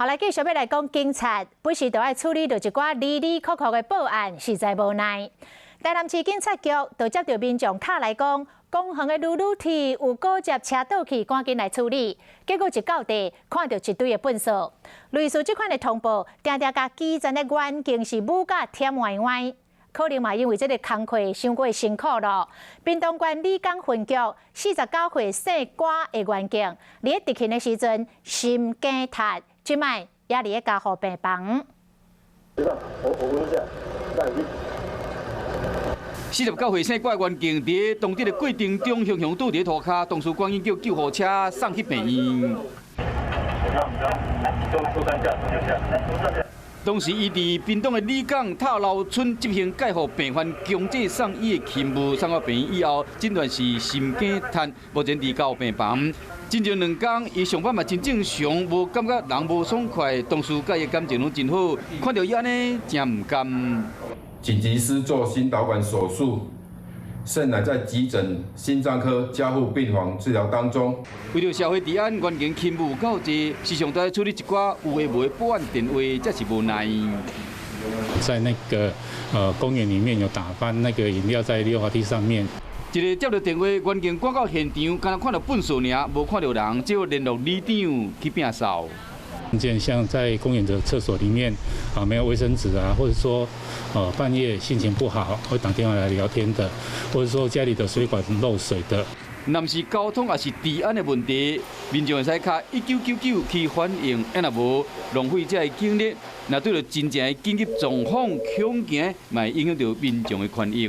好，來繼續欲來講警察，不時都愛處理著一寡離離扣扣的報案，實在無奈。台南市警察局就接著民眾敲來講，公園的鑢鑢鐵有高捷車倒去，趕緊來處理。結果一到地，看著一堆的糞埽。類似這款的通報，定定共基層的員警是舞甲忝歪歪。可能嘛因為這个工課傷過辛苦囉。屏東縣里港分局49歲姓郭的員警，佇咧執勤的時陣心梗塌，這擺也佇咧加護病房。我問一下，49歲姓郭的員警，佇當地的過程中，雄雄倒佇塗跤，當時趕緊叫救護車送去病院。當時伊佇屏東的里港塔樓村執行介護病患強制送醫的勤務，送到病院以後，診斷是心梗癱，目前佇加護病房。進前兩工，伊上班嘛真正常，無感覺人無爽快，同事佮伊感情攏真好，看著伊按呢，誠毋甘。緊急施做心導管手術，現乃在急診心臟科加護病房治療當中。為著社會治安，員警勤務夠濟，時常都愛處理一寡有的無的報案電話，才是無奈。在那個公園裡面有打翻那個飲料在溜滑梯上面。一个接著電話，員警趕到現場，干焦看著糞埽爾，無看著人，只好聯絡里長去摒掃。見像在公園的廁所裡面啊，沒有衛生紙啊，或者說，半夜心情不好會打電話來聊天的，或者說家裡的水管漏水的。若毋是交通，也是治安的問題，民眾會使敲1999去反映，啊若無浪費這个警力，若對著真正的緊急狀況恐驚，嘛會影響著民眾的權益。